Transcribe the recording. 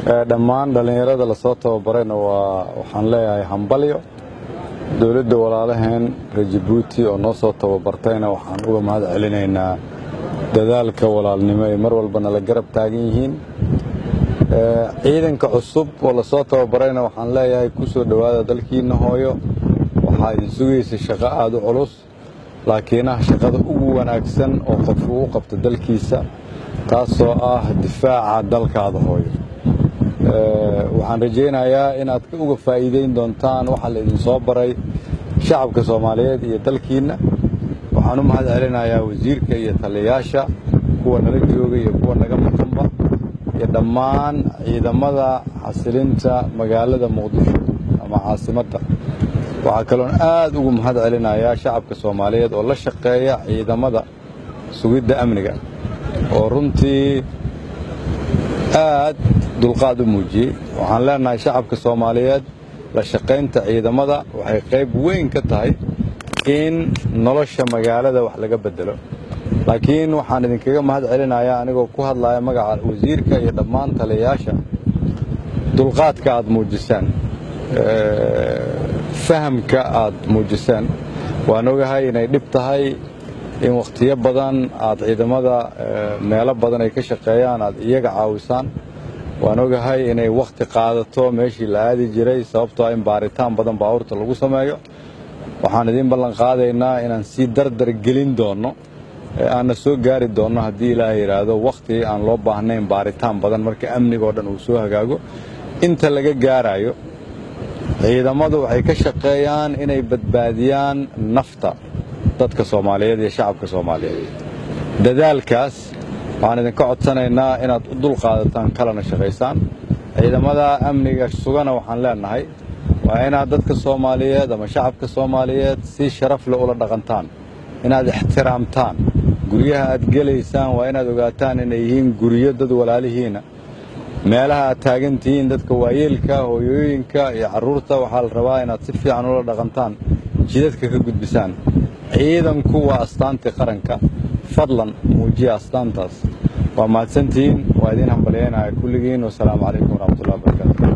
Dhammaan dhallinyarada lasoo tababarayna waa waxaan leeyahay hambalyo. Dowladda walaalaheen reer Jabuuti oo noo soo tababartayna waxaan uga mahad celinaynaa dadaalka walaalnimo ay mar walba nala garab taagan yihiin. Ciidanka cusub oo lasoo tababarayna waxaan leeyahay ku soo dhowaada dalkiinna hooyo. Waxaa idin sugaysa shaqo aada u culus, laakiin ah shaqada ugu wanaagsan oo qofku u qabto dalkiisa, taasoo ah difaaca dalkaada hooyo. Waxaan rajaynayaa inaad uga faa'iideyn doontaan waxa la idin soo baray shacabka Soomaaliyeed iyo dalkiinna. Waxaan u mahad celinayaa wasiirka iyo taliyayaasha, kuwa nala jooga iyo kuwa naga maqanba, iyo dhammaan ciidamada xasilinta magaalada Muqdisho ama caasimadda. Waxaa kaloon aad ugu mahad celinayaa shacabka Soomaaliyeed oo la shaqeeya ciidamada sugidda amniga, oo runtii aad dulqaad u muujiyey. Waxaan leenahay shacabka Soomaaliyeed, la shaqaynta ciidamada waxay qayb weyn ka tahay in nolosha magaalada wax laga bedelo. Laakiin waxaan idinkaga mahad celinayaa, anigoo ku hadlaya magaca wasiirka iyo dhammaan taliyayaasha, dulqaadka aad muujisaan, fahamka aad muujisaan. Waan ogahay inay dhib tahay in wakhtiyo badan aad ciidamada meelo badan ay ka shaqeeyaan aad iyaga caawisaan. Waan ogahay inay wakhti qaadato meeshii la aadi jiray, sababtoo in baaritaan badan baabuurta lagu sameeyo. Waxaan idiin ballan qaadaynaa inaan sii dardar gelin doonno, aanna soo gaari doonno haddii Ilaahay yidhaahdo wakhti aan loo baahnayn baaritaan badan, marka amniga oo dhan uu soo hagaago. Inta laga gaarayo, ciidamadu waxay ka shaqeeyaan inay badbaadiyaan nafta dadka Soomaaliyeed iyo shacabka Soomaaliyeed. Dadaalkaas waxaan idinka codsanaynaa inaad u dulqaadataan, kalena shaqaysaan. Ciidamada amniga sugana waxaan leenahay waa inaad dadka Soomaaliyeed ama shacabka Soomaaliyeed si sharaf leh ula dhaqantaan, inaad ixtiraamtaan. Guryaha aad gelaysaan waa inaad ogaataan inay yihiin guryo dad walaalihiina. Meelaha aad taagantihiin, dadka waayeelka, hooyooyinka iyo carruurta waxaa la rabaa inaad si fiican ula dhaqantaan, jidadka ka gudbisaan. Ciidanku waa astaantii qaranka, fadlan muujiya astaantaas. Waa mahadsantihiin, waa idiin hambalyeynaya kulligiin. Wasalaamu calaykum waraxmatullahi wabarakaatu.